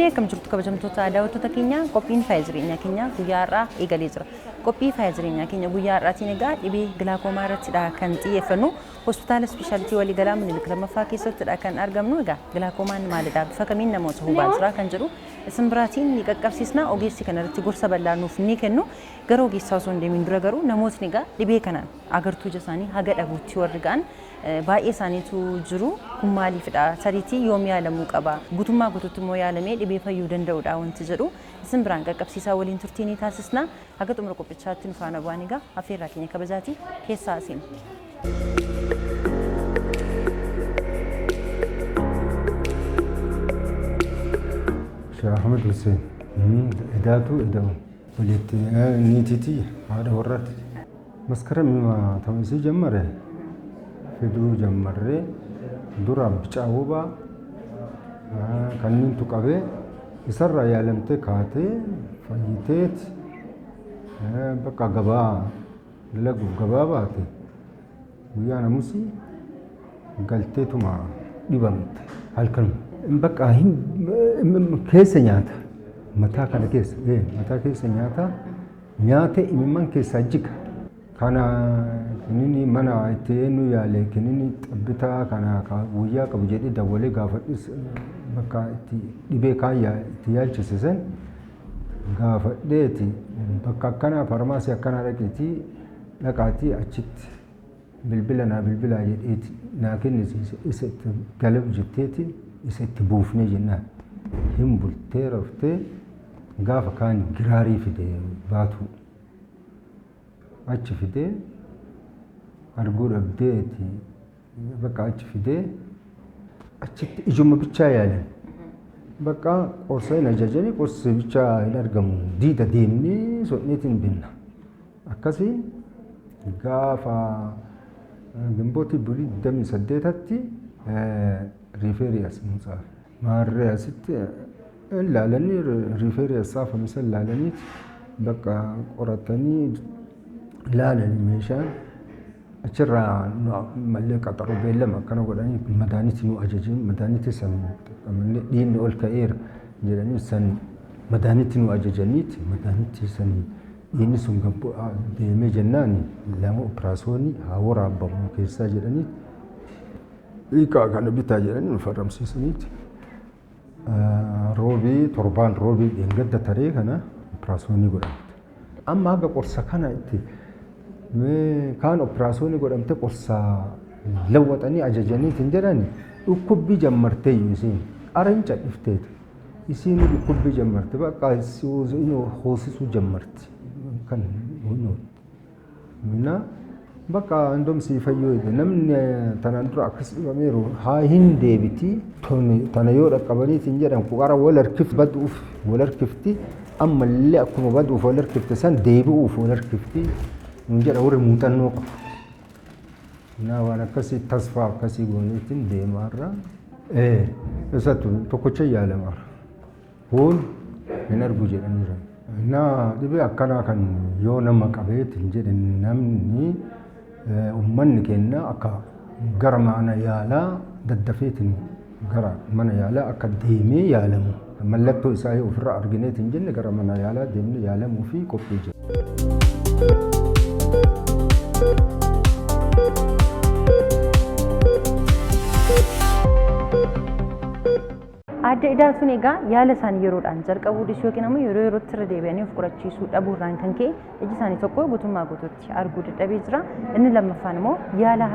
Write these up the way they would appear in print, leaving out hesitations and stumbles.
Fuunee akkam jirtu kabajamtoota daawwattoota keenya, qophiin faaya jireenyaa keenya guyyaa har'aa eegalee jira. Qophii faaya jireenyaa keenya guyyaa har'aatiin egaa dhibee gilaakoomaa irrattidha kan xiyyeeffannu. Hospitaala Ispeeshaalitii Waliigalaa Minilik 2ffaa keessattidha kan argamnu. Egaa gilaakoomaan maalidha? Bifa kamiin namoota hubaa jira kan jedhu isin biraatiin ni qaqqabsiisna. Ogeessi kanarratti gorsa bal'aa nuuf ni kennu. Gara ogeessaa osoo hin deemin dura garuu namootni egaa dhibee kanaan agartuu ija isaanii haga dhabuutti warri ga'an baay'ee isaaniitu jiru. Kun maaliifidha? Sariitii yoom yaalamuu qaba? Guutummaa guutuutti immoo yaalamee dhibee fayyuu danda'udha wanti jedhu isin biraan qaqqabsiisaa waliin turtii ni taasisna. Haga xumura qophichaatti nu faana bu'aan egaa affeerraa keenya kabajaati keessaa seenu. Sheekh Ahmed Hussein Edaatu Eda'u walitti niitiiti, haadha warraati. Maskaramii ta'uu isii jammare fiduu jammarree dura bicaa wobaa kanneentu qabee isarraa yaalamtee kaatee fayyiteet bakka gabaa dalaguuf gabaa baate, guyyaa namusi galteetuma dhibamte halkan. Bakka keessa nyaata, mataa kana keessa, mataa keessa nyaata nyaate imimman keessaa jiga. Kana kinini mana itti eenyu yaale, kinini xabbitaa kana guyyaa qabu jedhee dawwalee gaafadhus, bakka itti dhibee kaan itti yaalchise san gaafadheeti, bakka akkanaa farmaasii akkanaa dhaqiitii dhaqaatii achitti bilbila naa bilbilaa jedheeti naa kennisiise. Isa itti galabu jetteeti isa itti buufnee jennaan hin bultee raftee. Gaafa kaan giraarii fide, baatu achi fidee arguu dhabdeeti. Bakka achi fidee achitti ijuma bichaa yaalan. Bakka qorsa hin ajajanii, qorsi bichaa hin argamu, diida deemnee sodheetiin binna. Akkasiin gaafa gimbootii bulii 28tti refer as mucaafe. Maarree asitti ilaalanii, refer as saafame san ilaalaniiti bakka qoratanii ilaalanii meeshaan achirraa mallee qaxaruu beellama akkana godhanii madaanitti nu ajajin. Madaanitti san xaqqamanne, dhiigni ol ka'eera jedhanii san madaanitti nu ajajaniiti. Madaanitti san dhiigni sun gabbu'aa deemee jennaan lama operaasiyoonii haa waraabbamu keessaa jedhanii hiikaa kana bitaa jedhanii nu farramsiisaniiti. Roobii torbaan roobii dheengadda taree kana operaasiyoonii godhamte. Amma haga qorsa kana itti kaan operaasiyoonii godhamte, qorsa lawwaxanii ajajaniitiin jedhani, dhukkubbii jammartee isiin qara hin cadhifteeti. Isiin dhukkubbii jammarte, bakka hoosisuu jammarti. Kan na bakka andomsii fayyoo namni tanaan dura akkas dhibameeru haa hin deebiti. Tana yoo dhaqqabaniitiin jedhan qara wal harkif baduuf wal harkifti, ammallee akkuma baduuf wal harkifte san deebi'uuf wal harkifti nun jedha warri muuxannoo qabu. Naa waan akkasii tasfaa akkasii gooneetiin deemaarra. Isatu tokkocha yaalamaara. Kun hin argu jedhaniiru. Naa dhibee akkanaa kan yoo nama qabeetiin jedhe namni uummanni keenya akka gara mana yaalaa daddafeetiin gara mana yaalaa akka deemee yaalamu, mallattoo isaa yoo ofirraa argineetiin jenne gara mana yaalaa deemnee yaalamuu fi qophii jira. Adda Idaatuun egaa yaala isaanii yeroodhaan jalqabuu dhiisuu yookiin ammoo yeroo yerootti irra deebi'anii of qorachiisuu dhabuurraan kan ka'e iji isaanii tokko guutummaa guutuutti arguu dadhabee jira. Inni lammaffaan immoo yaala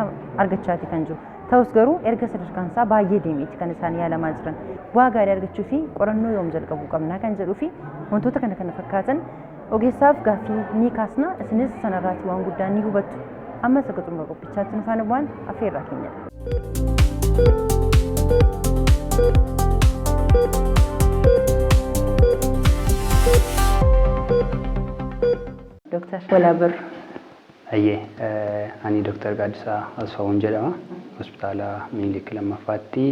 argachaati kan jiru. Ta'us garuu erga sadarkaan isaa baay'ee deemeeti kan isaan yaalamaa jiran. Bu'aa gaarii argachuu fi qorannoo yoom jalqabuu qabna kan jedhuu fi wantoota kana kana fakkaatan ogeessaaf gaaffii ni kaasna. Isinis sanarraati waan guddaa ni hubattu. Ammas akka xumura qophichaatti nu faana bu'aan affeerraa keenyadha. Dooktar Walaabarru. Ayyee, ani Dooktar Gaaddisaa Asfaawun jedhama. Hospitaala Minilik 2ffaatti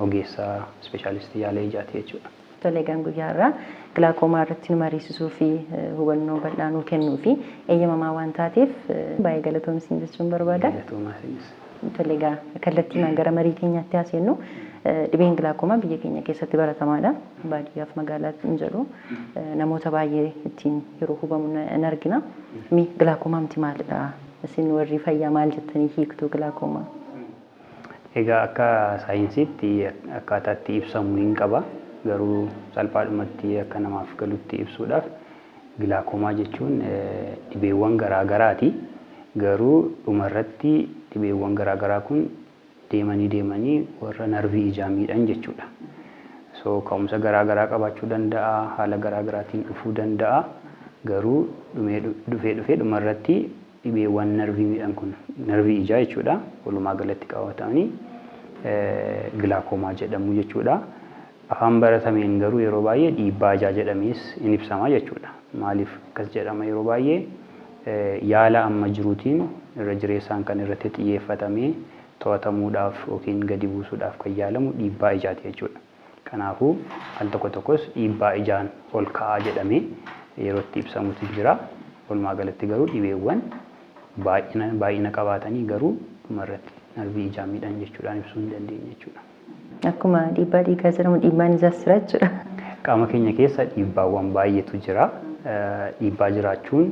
ogeessa ispeeshaalistii yaala ijaati jechuudha. Tole, egaan guyyaa irraa gilaakoomaa irratti nu mariisisuu fi hubannoo bal'aa nuu kennuu fi eeyyamamaa waan taateef baay'ee galatoomsiin jechuun barbaada. Galatoomaa isinis. Tole, egaa kallattiimaan gara marii keenyaatti haa seennu. Dhibeen gilaakoomaa biyya keenya keessatti baratamaadha. Baadiyyaaf magaalaatti hin jedhu. Namoota baay'ee ittiin yeroo hubamu in argina. Mi gilaakoomaamti maalidha? Isin warri fayyaa maal jettanii hiiktuu gilaakoomaa? Egaa akka saayinsiitti akkaataa itti ibsamu hin qaba. Garuu salphaadhumatti akka namaaf galutti ibsuudhaaf, gilaakoomaa jechuun dhibeewwan garaa garaati. Garuu dhumarratti dhibeewwan garaa garaa kun deemanii deemanii warra narvii ijaa miidhan jechuudha. So ka'umsa garaa garaa qabaachuu danda'a, haala garaa garaatiin dhufuu danda'a. Garuu dhufee dhufee dhumarratti dhibeewwan narvii miidhan kun, narvii ijaa jechuudha, walumaa galatti qabatanii gilaakoomaa jedhamu jechuudha. Afaan baratameen garuu yeroo baay'ee dhiibbaa ijaa jedhamees in ibsama jechuudha. Maaliif akkas jedhama? Yeroo baay'ee yaala amma jiruutiin irra jireessaan kan irratti xiyyeeffatamee to'atamuudhaaf yookiin gadi buusuudhaaf kan yaalamu dhiibbaa ijaati jechuudha. Kanaafuu al tokko tokkos dhiibbaa ijaan ol ka'aa jedhamee yeroo itti ibsamutu jira. Walumaa galatti garuu dhibeewwan baay'ina qabaatanii garuu dhumarratti narvii ijaa miidhan jechuudhaan ibsuu hin dandeenya jechuudha. Akkuma dhiibbaa dhiigaa jedhamu dhiibbaan ijaas jira jechuudha. Qaama keenya keessa dhiibbaawwan baay'eetu jira. Dhiibbaa jiraachuun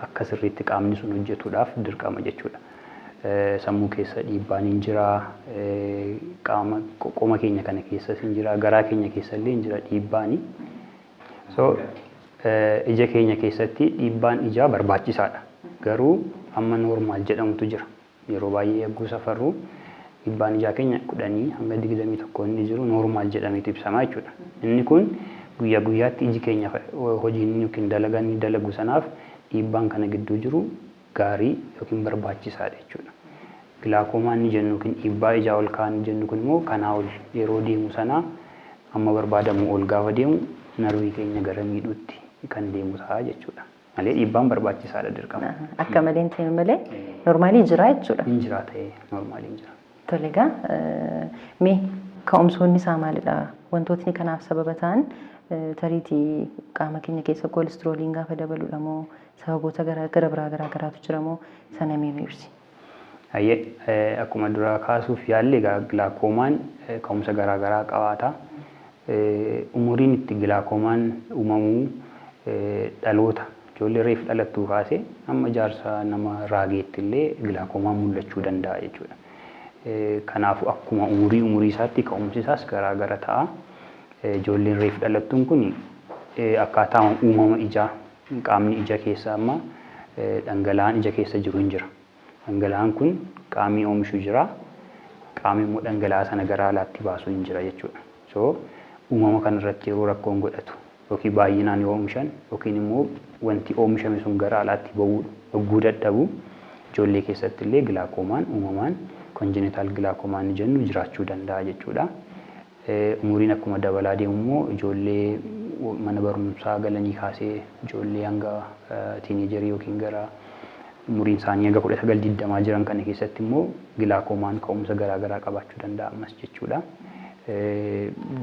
akka sirriitti qaamni sun hojjetuudhaaf dirqama jechuudha. Sammuu keessa dhiibbaan hin jira, qaama qoma keenya kana keessas hin jira, garaa keenya keessa illee hin jira dhiibbaani. So ija keenya keessatti dhiibbaan ijaa barbaachisaadha. Garuu amma normal jedhamutu jira. Yeroo baay'ee yagguu safarru dhiibbaan ijaa keenya 10 hanga 21 inni jiru normal jedhameetu ibsama jechuudha. Inni kun guyyaa guyyaatti iji keenya hojii yookiin dalagaa inni dalagu sanaaf dhiibbaan kana gidduu jiru gaarii yookiin barbaachisaadha jechuudha. Gilaakoomaa inni jennu yookiin dhiibbaa ijaa ol ka'aa inni jennu kun immoo kanaa ol yeroo deemu sana, amma barbaadamu ol gaafa deemu, narvii keenya gara miidhuutti kan deemu ta'a jechuudha. Malee dhiibbaan barbaachisaadha dirqama. Akka malee hin ta'in malee normaalii jira jechuudha. Hin jira ta'ee, normaalii hin jira. Tole, egaa mee ka'umsoonni isaa maalidha? Wantootni kanaaf sababa ta'an tariitii qaama keenya keessa koolestirooliin gaafa dabaludha moo sababoota gara biraa garaa garaatu jira moo, sana mee nu ibsi? Hayyee, akkuma dura kaasuuf yaalle, egaa gilaakoomaan ka'umsa garaa garaa qabaata. Umuriin itti gilaakoomaan uumamuu dhaloota ijoollee reef dhalattuu kaasee amma jaarsa nama raageetti illee gilaakoomaan mul'achuu danda'a jechuudha. Kanaafuu akkuma umurii umurii isaatti ka'umsi isaas garaa gara ta'a. Ijoolleen reef dhalattuun kun akkaataa uumama ijaa, qaamni ija keessa amma dhangala'aan ija keessa jiru hin jira. Dhangala'aan kun qaamni oomishu jira. Qaamni immoo dhangala'aa sana gara alaatti baasu hin jira jechuudha. So uumama kanarratti yeroo rakkoon godhatu yookiin baay'inaan yoo oomishan yookiin immoo wanti oomishame sun gara alaatti bahuu yogguu dadhabu, ijoollee keessatti illee gilaakoomaan uumamaan congenital glaucoma inni jennu jiraachuu danda'a jechuudha. Umuriin akkuma dabalaa deemu immoo ijoollee mana barumsaa galanii kaasee ijoollee hanga teenagerii yookiin gara umuriin isaanii hanga 19, 20 jiran kana keessatti immoo gilaakoomaan ka'umsa garaa garaa qabaachuu danda'a ammas jechuudha.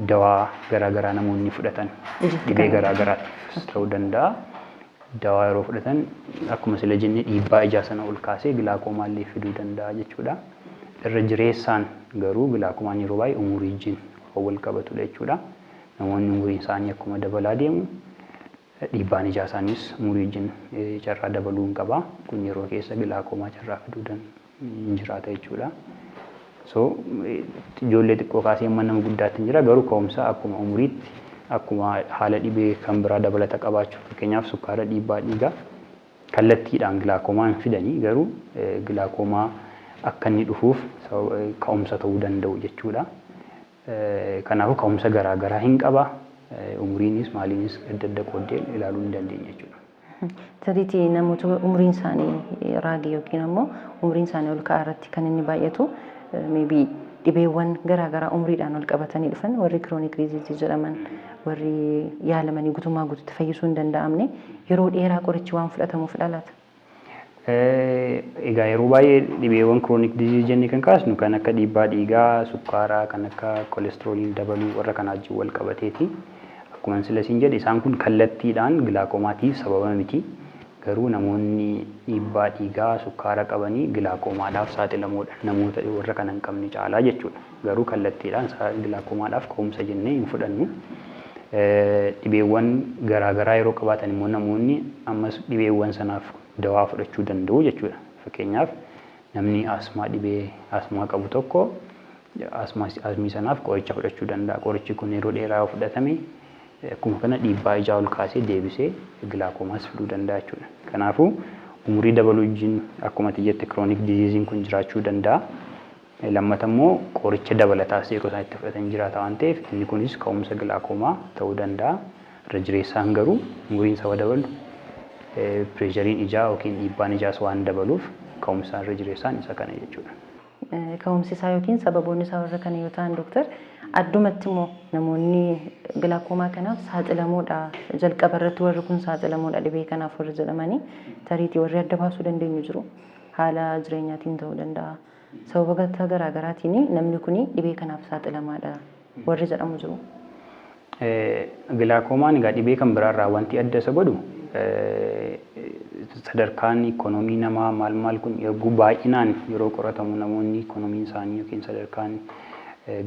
Dawaa garaa garaa namoonni fudhatan dhibee garaa garaatiif ta'uu danda'a. Dawaa yeroo fudhatan akkuma sila jenne dhiibbaa ijaa sana ol kaasee gilaakoomaa illee fiduu danda'a jechuudha. Irra jireessaan garuu gilaakoomaan yeroo baay'ee umurii wajjin kan wal qabatudha jechuudha. Namoonni umuriin isaanii akkuma dabalaa deemu dhiibbaan ijaa isaaniis umurii wajjin carraa dabaluu hin qaba. Kun yeroo keessa gilaakoomaa carraa fiduu hin jiraata jechuudha. So ijoollee xiqqoo kaasee amma nama guddaatti hin jira, garuu ka'umsa akkuma umuriitti, akkuma haala dhibee kan biraa dabalata qabaachuu, fakkeenyaaf sukkaara, dhiibbaa dhiigaa kallattiidhaan gilaakoomaa hin fidanii, garuu gilaakoomaa akka inni dhufuuf ka'umsa ta'uu danda'u jechuudha. Kanaafuu ka'umsa garaa garaa hin qaba. Umuriinis maaliinis adda adda qooddee ilaaluu hin dandeenya jechuudha. Tariitii namoota umuriin isaanii raage yookiin ammoo umuriin isaanii ol ka'aa irratti kan inni baay'atu, maybe dhibeewwan garaa garaa umuriidhaan ol qabatanii dhufan, warri chronic disease jedhaman, warri yaalamanii guutummaa guututti fayyisuu hin danda'amne, yeroo dheeraa qorichi waan fudhatamuuf dhalata. Egaa yeroo baay'ee dhibeewwan chronic disease jennee kan kaasnu kan akka dhiibbaa dhiigaa, sukkaaraa, kan akka kolestirooliin dabaluu, warra kanaa wajjin wal qabateeti. Akkuma sila siin jedhe, isaan kun kallattiidhaan gilaakoomaatiif sababa miti. Garuu namoonni dhiibbaa dhiigaa sukkaara qabanii gilaakoomaadhaaf saaxilamoodha. Namoota warra kana hin qabne caalaa jechuudha. Garuu kallattiidhaan gilaakoomaadhaaf ka'umsa jennee hin fudhannu. Dhibeewwan garaagaraa yeroo qabaatan immoo namoonni ammas dhibeewwan sanaaf dawaa fudhachuu danda'u jechuudha. Fakkeenyaaf namni asmaa dhibee asmaa qabu tokko asmii sanaaf qoricha fudhachuu danda'a. Qorichi kun yeroo dheeraa yoo fudhatame akkuma kana dhiibbaa ijaa ol kaasee deebisee gilaakoomaas fiduu danda'a jechuudha. Kanaafuu umurii dabaluu wajjin akkuma ati jette chronic disease'n kun jiraachuu danda'a. Lammata immoo qoricha dabalataas yeroo isaan itti fudhatan jiraata waan ta'eef inni kunis ka'umsa gilaakoomaa ta'uu danda'a. Irra jireessaan garuu umuriin saba dabalu pireeshariin ijaa yookiin dhiibbaan ijaas waan dabaluuf ka'umsa irra jireessaan isa kana jechuudha. Ka'umsi isaa yookiin sababoonni isaa warra kana yoo ta'an dooktar, addumatti immoo namoonni gilaakoomaa kanaaf saaxilamoodha, jalqaba irratti warri kun saaxilamoodha dhibee kanaaf warri jedhamanii tariitii warri adda baasuu dandeenyu jiru. Haala jireenyaatiin ta'uu danda'a. Sababa garaagaraatiin namni kun dhibee kanaaf saaxilamaadha warri jedhamu jiru. Gilaakoomaan egaa dhibee kan biraarraa wanti adda isa godhu sadarkaan ikoonoomii namaa maal maal kun yeroo baay'inaan yeroo qoratamu namoonni ikoonomiin isaanii yookiin sadarkaan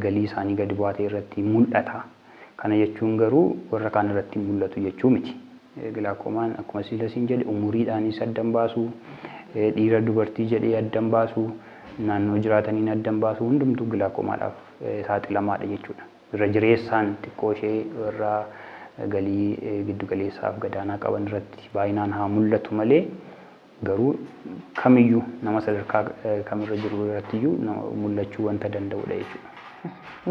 galii isaanii gadi bu'aa ta'e irratti mul'ata. Kana jechuun garuu warra kaan irratti mul'atu jechuu miti. Gilaakoomaan akkuma sila siin jedhe umuriidhaanis addan baasu, dhiira dubartii jedhee addan baasu, naannoo jiraataniin addan baasu, hundumtuu gilaakoomaadhaaf saaxilamaadha jechuudha. Irra jireessaan xiqqoo ishee warra galii giddu galeessaaf gadaanaa qaban irratti baay'inaan haa mul'atu malee garuu kamiyyuu nama sadarkaa kamirra jiru irrattiyyuu mul'achuu wanta danda'udha jechuudha.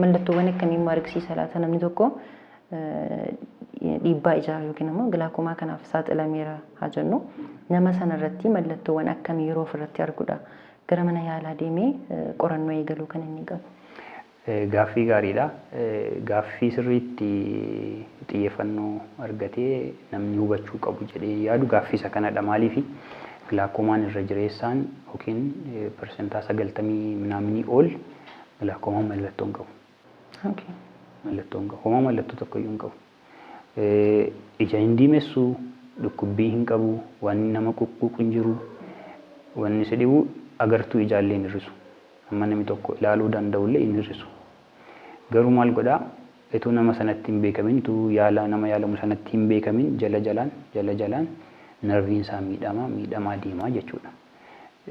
Mallattoowwan akkamii immoo argisiisa laata namni tokko dhiibbaa ijaa yookiin immoo gilaakoomaa kanaaf saaxilameera haa jennu, nama sanarratti mallattoowwan akkamii yeroo ofirratti arguudha gara mana yaalaa deemee qorannoo eegaluu kan inni qabu? Gaaffii gaariidha. Gaaffii sirriitti xiyyeeffannoo argatee namni hubachuu qabu jedhee yaadu gaaffii isa kanadha. Maaliif gilaakoomaan irra jireessaan yookiin 90% minaaminii ol gilaakoomaan mallattoo hin qabu. Mallattoo hin qabu. Homaa mallattoo tokkoyyuu hin qabu. Ija hin diimessu, dhukkubbii hin qabu, wanni nama quqquuqu hin jiru, wanni si dhibu agartuu ijaallee hin hir'isu. Amma namni tokko ilaaluu danda'ullee hin hir'isu. Garuu maal godhaa? Itoo nama sanatti hin beekamin, utuu yaala nama yaalamu sanatti hin beekamin jala jalaan jala jalaan narviin isaa miidhamaa miidhamaa deemaa jechuudha.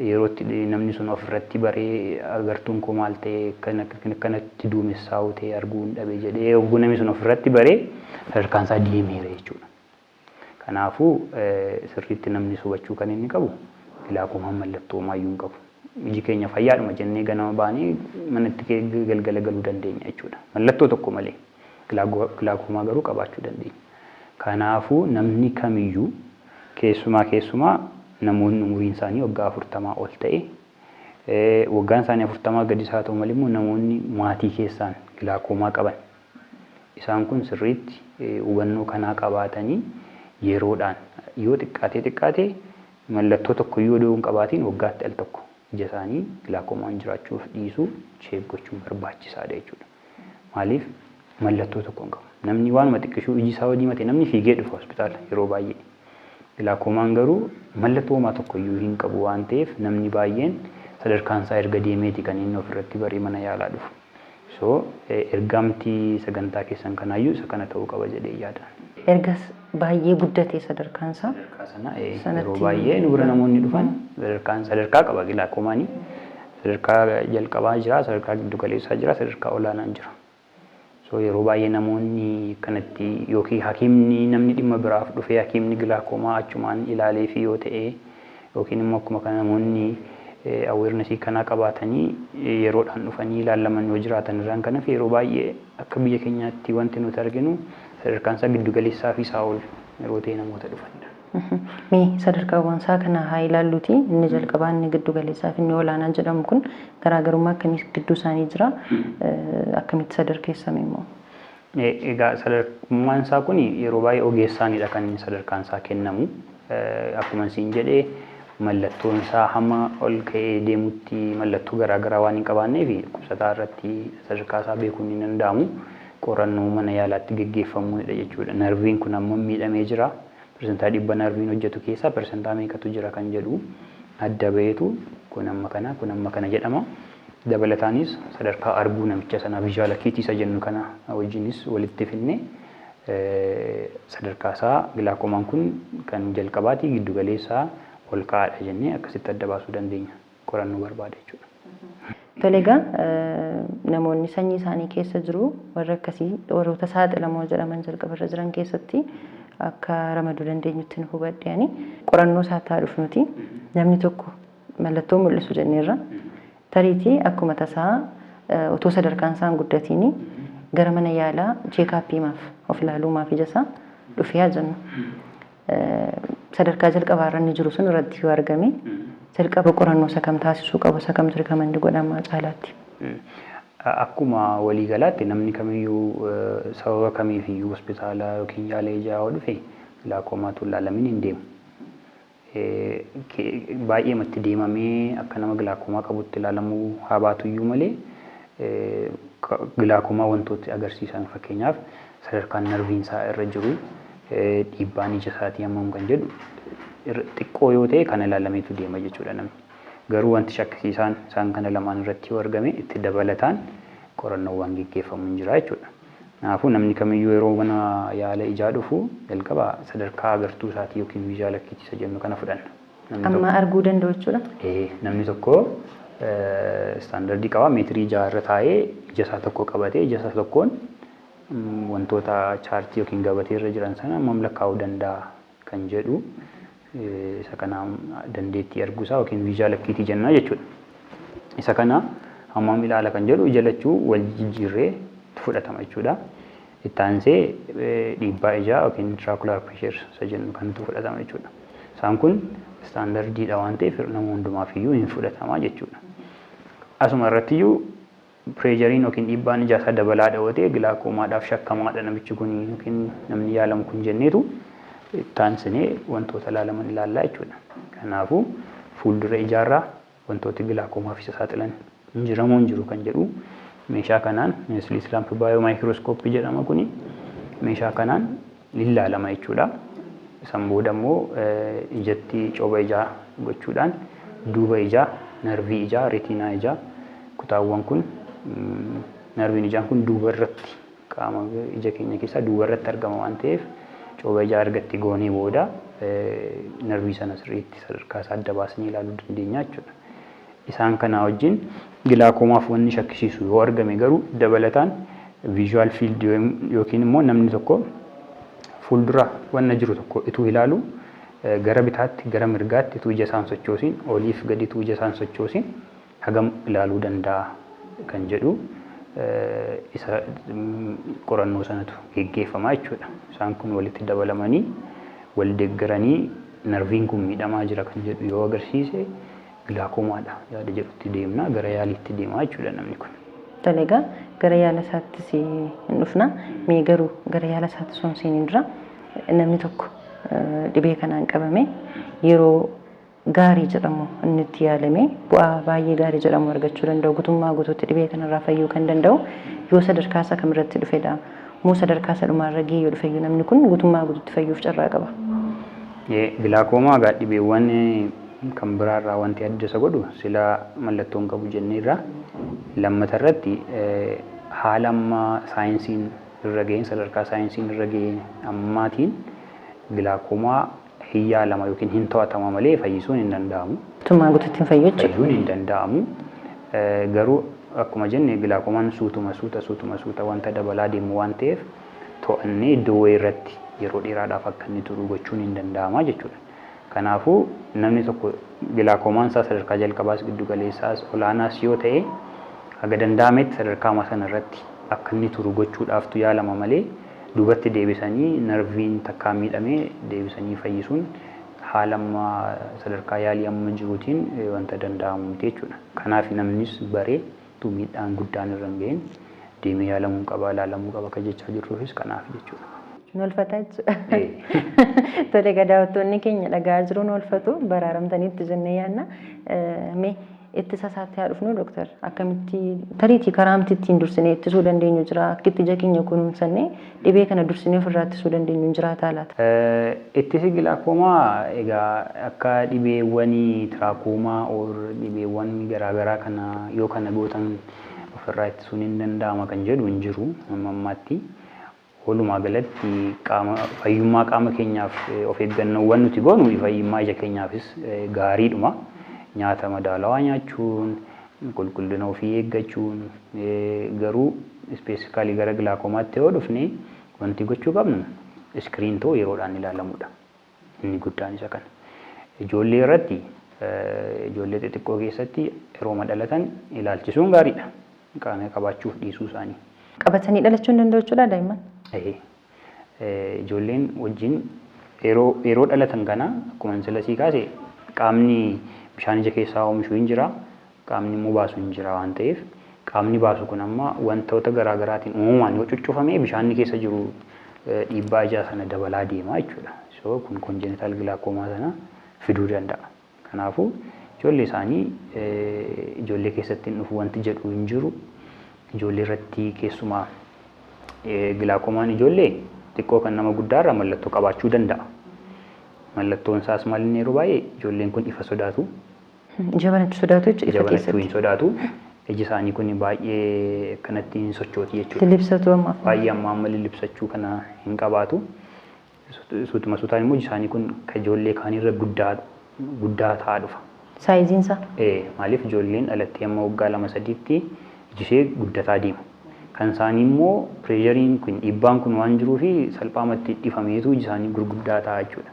Yeroo itti namni sun ofirratti baree agartuun koo maal ta'e akkanatti duumessaa'u ta'e arguu hin dhabe jedhee yogguu namni sun ofirratti baree sadarkaan isaa deemeera jechuudha. Kanaafuu sirriitti namni hubachuu kan inni qabu gilaakoomaan mallattoo homaayyuu hin qabu. Iji keenya fayyaadhuma jennee ganama baanee manatti galgala galuu dandeenya jechuudha. Mallattoo tokko malee gilaakoomaa garuu qabaachuu dandeenya. Kanaafuu namni kamiyyuu keessumaa keessumaa namoonni umuriin isaanii waggaa 40 ol ta'e, waggaan isaanii 40 gadis haa ta'u malee immoo namoonni maatii keessaan gilaakoomaa qaban isaan kun sirriitti hubannoo kanaa qabaatanii yeroodhaan yoo xiqqaatee xiqqaate mallattoo tokkoyyuu odoo hin qabaatiin waggaatti al tokko ija isaanii gilaakoomaan jiraachuuf dhiisuu check gochuun barbaachisaadha jechuudha. Maaliif mallattoo tokko hin qabu. Namni waanuma xiqqishuu iji isaa diimate namni fiigee dhufa hospitaala yeroo baay'ee. Gilaakoomaan garuu mallattoo homaa tokkoyyuu hin qabu waan ta'eef namni baay'een sadarkaan isaa erga deemeeti kan inni ofirratti baree mana yaalaa dhufu. So ergamti sagantaa keessan kanaayyuu isa kana ta'uu qaba jedhee yaada. Ergas baay'ee guddatee sadarkaan isaa. Sadarkaa sana yeroo baay'ee nu bira namoonni dhufan sadarkaan sadarkaa qaba gilaakoomaanii. Sadarkaa jalqabaa jira, sadarkaa giddu galeessaa jira, sadarkaa olaanaan jira. So yeroo baay'ee namoonni kanatti yookiin hakiimni namni dhimma biraaf dhufee hakiimni gilaakoomaa achumaan ilaalee fi yoo ta'e yookiin immoo akkuma kana namoonni awarenessii kanaa qabaatanii yeroodhaan dhufanii ilaalaman yoo jiraatan irraan kanaaf yeroo baay'ee akka biyya keenyaatti wanti nuti arginu sadarkaan isaa giddu galeessaa fi isaa ol yeroo ta'e namoota dhufanidha. Mee sadarkaawwan isaa kana haa ilaalluuti. Inni jalqabaa, inni giddu galeessaa fi inni olaanaa jedhamu kun garaagarummaa akkamii gidduu isaanii jira? Akkamitti sadarkeessame immoo? Egaa sadarkummaan isaa kun yeroo baay'ee ogeessaanidha kan sadarkaan isaa kennamu. Akkuma isin jedhee mallattoon isaa hamma ol ka'ee deemutti mallattoo garaagaraa waan hin qabaanneef dhukkubsataa irratti sadarkaa isaa beekuun hin danda'amu. Qorannoo mana yaalaatti geggeeffamuudha jechuudha. Narviin kun amma miidhamee jira. 100% narviin hojjetu keessaa persentaa meeqatu jira kan jedhu adda baheetu kun amma kana, kun amma kana jedhama. Dabalataanis sadarkaa arguu namicha sanaa, visual acuity isa jennu kana wajjinis walitti finne, sadarkaa isaa gilaakoomaan kun kan jalqabaati, giddu galeessaa, ol ka'aadha jennee akkasitti adda baasuu dandeenya. Qorannoo barbaada jechuudha. Tole, egaa namoonni sanyii isaanii keessa jiru, warra akkasii, warroota saaxilamoo jedhaman jalqabarra jiran keessatti akka ramaduu dandeenyutti nu hubadheani. Qorannoo isaatti haa dhufnuti. Namni tokko mallattoo mul'isu jenneerra. Tariitii akkuma tasaa otoo sadarkaan isaa hin guddatiin gara mana yaalaa check-up maaf of ilaaluu maaf ija isaa dhufee haa jennu. Sadarkaa jalqabaarra inni jiru sun irratti yoo argame, jalqaba qorannoo isa kam taasisuu qabu, isa kamtu recommend godhama caalaatti? Akkuma waliigalaatti namni kamiyyuu sababa kamiifiyyuu hospitaala yookiin yaala ijaa yoo dhufe gilaakoomaatu ilaalamin hin deemu. Baay'eematti deemamee akka nama gilaakoomaa qabutti ilaalamuu haa baatuyyuu malee, gilaakoomaa wantooti agarsiisan, fakkeenyaaf sadarkaan narviin isaa irra jiru, dhiibbaan ija isaatii hammam kan jedhu xiqqoo yoo ta'e kana ilaalameetu deema jechuudha namni. Garuu wanti shakkisiisaan isaan kana lamaan irratti yoo argame, itti dabalataan qorannoowwan geggeeffamu hin jira jechuudha. Kanaafuu namni kamiyyuu yeroo mana yaala ijaa dhufu jalqaba sadarkaa agartuu isaatii yookiin visual acuity isa jennu kana fudhanna. Amma arguu danda'u jechuudha. Namni tokko standard qaba, meetirii 6 irra taa'ee ija isaa tokko qabatee ija isaa tokkoon wantoota chart yookiin gabatee irra jiran sana hammam lakkaa'uu danda'a kan jedhu, isa kana dandeettii arguusaa yookiin visual acuity jenna jechuudha. Isa kana hammam ilaala kan jedhu ija lachuu wal jijjiirree fudhatama jechuudha. Itti aansee dhiibbaa ijaa yookiin intraocular pressure isa jennu kanatu fudhatama jechuudha. Isaan kun standardiidha waan ta'eef nama hundumaaf iyyuu hin fudhatama jechuudha. Asuma irratti iyyuu pressureiin yookiin dhiibbaan ijaa isaa dabalaa yoo ta'e, gilaakoomaadhaaf shakkamaadha namichi kun yookiin namni yaalamu kun jenneetu itti aansinee wantoota ilaalaman ilaallaa jechuudha. Kanaafuu fuuldura ijaarraa wantooti gilaakoomaaf isa saaxilan hin jiramoo hin jiru kan jedhu meeshaa kanaan, slit lamp biomicroscopy jedhama kuni, meeshaa kanaan ilaalama jechuudha. San booda immoo ijatti coba ijaa gochuudhaan duuba ijaa, narvii ijaa, retinaa ijaa, kutaawwan kun, narviin ijaan kun duuba irratti, qaama ija keenya keessaa duuba irratti argama waan ta'eef, coba ijaa argatti goonee booda narvii sana sirriitti sadarkaa isaa adda baasnee ilaaluu dandeenya jechuudha. Isaan kanaa wajjin gilaakoomaaf wanni shakkisiisu yoo argame garuu dabalataan visual field yookiin immoo namni tokko fuuldura wanna jiru tokko ituu ilaalu gara bitaatti, gara mirgaatti ituu ija isaan sochoosiin, oliif gadi ituu ija isaan sochoosiin hagam ilaaluu danda'a kan jedhu isa qorannoo sanatu geggeeffama jechuudha. Isaan kun walitti dabalamanii wal deeggaranii narviin kun miidhamaa jira kan jedhu yoo agarsiise, gilaakoomaadha yaada jedhutti deemna, gara yaaliitti deemaa jechuudha namni kun. Tole, egaa gara yaala isaattis hin dhufna. Mee garuu gara yaala isaatti osoo hin seeniin dura, namni tokko dhibee kanaan qabame yeroo gaarii jedhamu inni itti yaalame bu'aa baay'ee gaarii jedhamu argachuu danda'u, gutummaa guutuutti dhibee kanarraa fayyuu kan danda'u yoo sadarkaa isaa kamirratti dhufedha? Moo sadarkaa isa dhumaarra gahee yoo dhufeyyuu namni kun gutummaa guutuutti fayyuuf carraa qaba? Gilaakoomaa egaa dhibeewwan kan biraarraa wanti adda isa godhu sila mallattoon qabu jenneerra. Lammata irratti haala amma saayinsiin irra gaheen, sadarkaa saayinsiin irra gaheen ammaatiin gilaakoomaa hin yaalama yookiin hin to'atama malee fayyisuun hin danda'amu. Gutummaa guutuutti hin fayyu jechuudha. Fayyuun hin danda'amu. Garuu akkuma jenne gilaakoomaan suutuma suuta suutuma suuta wanta dabalaa deemu waan ta'eef, to'annee iddoo wayii irratti yeroo dheeraadhaaf akka inni turu gochuun hin danda'ama jechuudha. Kanaafuu namni tokko gilaakoomaan isaa sadarkaa jalqabaas, giddu galeessaas, olaanaas yoo ta'e, haga danda'ametti sadarkaa sana irratti akka inni turu gochuudhaaftu yaalama malee duubatti deebisanii narviin takkaa miidhamee deebisanii fayyisuun haala amma sadarkaa yaalii amma jiruutiin wanta danda'amu miti jechuudha. Kanaaf namnis baree utuu miidhaan guddaan irra hin gahin deemee yaalamuu qaba, ilaalamuu qaba kan jechaa jirruufis kanaaf jechuudha. Nu oolfata jechuudha. Tole egaa, daawwattoonni keenya dhagaa jiru, nu oolfatu baraaramtaniitti jennee yaadna. Mee Ittisa isaatti haa dhufnu, dooktar. Akkamitti tariitii karaa nuti ittiin dursinee ittisuu dandeenyu jira? Akka itti ija keenya kunuunsannee dhibee kana dursinee ofirraa ittisuu dandeenyu hin jiraataa laata? Ittisi gilaakoomaa egaa akka dhibeewwan tiraakoomaa or dhibeewwan garaagaraa kana yoo kana gootan ofirraa ittisuun hin danda'ama kan jedhu hin jiru amma ammaatti. Walumaa galatti qaama fayyummaa qaama keenyaaf of eeggannoowwan nuti goonu fayyummaa ija keenyaafis gaariidhuma. Nyaata madaalawaa nyaachuun, qulqullina ofii eeggachuun, garuu specifically gara gilaakoomaatti yoo dhufne wanti gochuu qabnu screen ta'uu, yeroodhaan ilaalamudha. Inni guddaan isa kana. Ijoollee irratti, ijoollee xixiqqoo keessatti yeroo dhalatan ilaalchisuun gaariidha. Qaama qabaachuuf dhiisuu isaanii. Qabatanii dhalachuu hin danda'u jechuudha daa'imman? Ijoolleen wajjin yeroo dhalatan kana, akkuma sila sii kaase, qaamni bishaan ija keessaa oomishu hin jira, qaamni immoo baasu hin jira waan ta'eef, qaamni baasu kun amma wantoota garaagaraatiin uumamaan yoo cuccufame bishaanni keessa jiru dhiibbaa ijaa sana dabalaa deema jechuudha. So kun congenital glaucoma sana fiduu danda'a. Kanaafuu ijoollee isaanii, ijoollee keessatti hin dhufu wanti jedhu hin jiru. Ijoollee irratti keessumaa gilaakoomaan ijoollee xiqqoo kan nama guddaarraa mallattoo qabaachuu danda'a. Mallattoon isaas maal inni? Yeroo baay'ee ijoolleen kun ifa sodaatu. Ija banachuu sodaatu jechuudha ifa keessatti. Hin sodaatu. Iji isaanii kun baay'ee akkanatti hin sochooti jechuudha. Lilibsatu amma. Baay'ee amma amma lilibsachuu kana hin qabaatu. Suutuma suutaan immoo iji isaanii kun kan ijoollee kaanirra guddaa guddaa ta'aa dhufa. Sizeiin isaa? Maaliif, ijoolleen dhalattee amma waggaa 2-3tti iji ishee guddataa deema. Kan isaanii immoo pressureiin kun, dhiibbaan kun waan jiruufi salphaamatti dhifameetu iji isaanii gurguddaa ta'a jechuudha.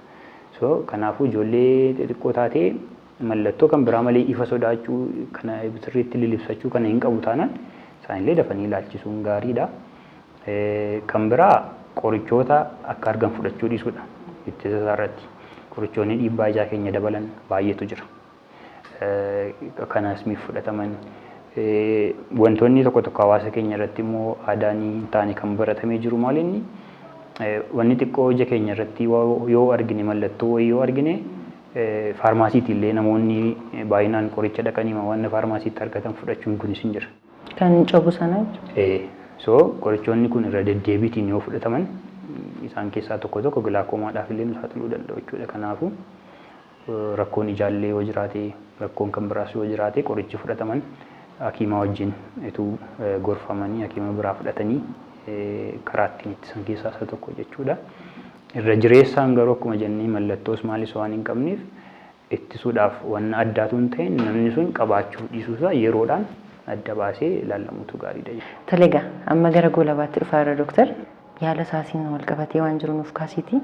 So kanaafuu ijoollee xixiqqoo taatee mallattoo kan biraa malee ifa sodaachuu kana, sirriitti lilibsachuu kana hin qabu taanaan, isaanillee dafanii ilaalchisuun gaariidha. Kan biraa qorichoota akka argan fudhachuu dhiisuudha. Ittisa isaa irratti. Qorichoonni dhiibbaa ijaa keenya dabalan baay'eetu jira. Kanas miif fudhataman. Wantoonni tokko tokko hawaasa keenya irratti immoo aadaan hin taane kan baratamee jiru maal inni? Wanni xiqqoo ija keenya irratti yoo argine, mallattoo wayii yoo argine, faarmaasiitti illee namoonni baay'inaan qoricha dhaqanii waan faarmaasiitti argatan fudhachuun kunis hin jira. Kan cobu sana jechuudha. So qorichoonni kun irra deddeebiitiin yoo fudhataman isaan keessaa tokko tokko gilaakoomaadhaaf illee nu saaxiluu danda'u jechuudha. Kanaafuu rakkoon ijaallee yoo jiraate, rakkoon kan biraas yoo jiraate, qorichi fudhataman hakiimaa wajjin utuu gorfamanii hakiima biraa fudhatanii karaa ittiin ittisan keessaa isa tokko jechuudha. Irra jireessaan garuu akkuma jennee mallattoos maalis waan hin qabneef ittisuudhaaf wanna addaatu hin ta'in, namni sun qabaachuu dhiisuusaa yeroodhaan adda baasee ilaalamuutu gaariidha. Tole egaa, amma gara goolabaatti dhufaa irra, dooktar. Yaala isaatiin wal qabatee waan jiru nuuf kaasiiti.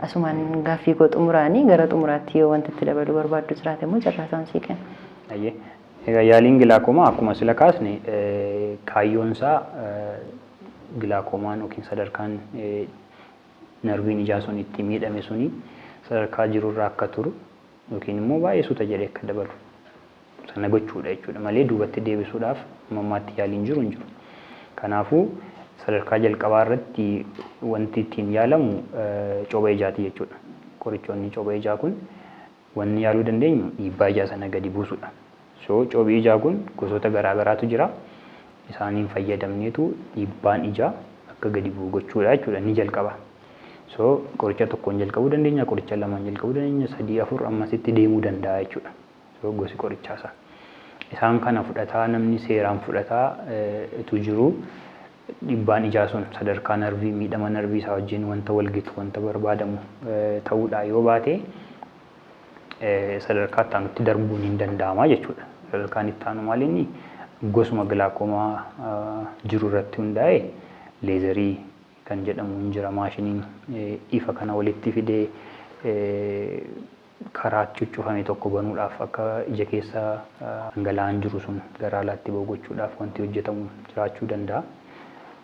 Asumaan gaaffii koo xumuraanii gara xumuraatti yoo wanti itti dabaluu barbaaddu jiraate immoo carraa isaan sii kenna. Egaa yaaliin gilaakoomaa akkuma sila kaasne kaayyoon isaa gilaakoomaan yookiin sadarkaan narviin ijaa sun itti miidhame suni sadarkaa jirurraa akka turu yookiin immoo baay'ee suuta jedhee akka dabalu sana gochuudha jechuudha malee duubatti deebisuudhaaf ammaatti yaaliin jiru hin jiru. Kanaafuu sadarkaa jalqabaa irratti wanti ittiin yaalamu coba ijaati jechuudha. Qorichoonni coba ijaa kun wanni yaaluu dandeenyu dhiibbaa ijaa sana gadi buusuudha. So cobi ijaa kun gosoota garaa garaatu jira. Isaaniin fayyadamneetu dhiibbaan ijaa akka gadi bu'u gochuudha jechuudha ni jalqaba. So qoricha tokkoon jalqabuu dandeenya, qoricha lamaan jalqabuu dandeenya, sadii, afur ammasitti deemuu danda'a jechuudha. So gosi qorichaa isaa. Isaan kana fudhataa, namni seeraan fudhataa utuu jiru, dhiibbaan ijaa sun sadarkaa narvii, miidhama narvii isaa wajjin wanta walgitu, wanta barbaadamu ta'uudha yoo baate, sadarkaa itti aanutti darbuun hin danda'ama jechuudha. Sadarkaan itti aanu maal inni? Gosuma gilaakoomaa jiru irratti hundaa'e laserii kan jedhamu hin jira, maashiniin ifa kana walitti fidee karaa cuccufame tokko banuudhaaf, akka ija keessa dhangala'aan jiru sun gara alaatti bahu gochuudhaaf wanti hojjetamu jiraachuu danda'a.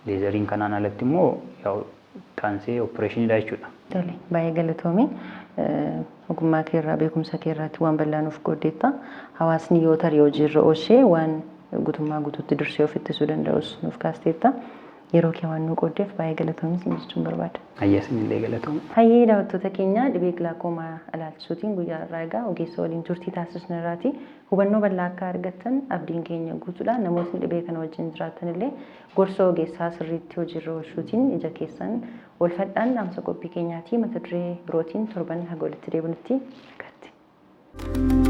Laseriin kanaan alatti immoo taansee opereeshiniidha jechuudha. Tole, baay'ee galatoomi. Ogummaa keerraa, beekumsa keerraatti waan bal'aa nuuf qooddeetta. Hawaasni yoo tarii hojiirra oolchee waan guutummaa guutuutti dursee of ittisuu danda'us nuuf kaasteetta. Yeroo kee waan nuu qooddeef baay'ee galatoomi siin jechuun barbaada. Hayyee, isinillee galatooma. Hayyee, daawwattoota keenya, dhibee gilaakoomaa ilaalchisuutiin guyyaa irraa egaa ogeessa waliin turtii taasisne irraati hubannoo bal'aa akka argattan abdiin keenya guutuudha. Namootni dhibee kana wajjin jiraatan illee gorsa ogeessaa sirriitti hojiirra oolchuutiin ija keessan oolfadhaan dhaamsa qophii keenyaati. Mata duree birootiin torban haga walitti deebinutti nagaatti.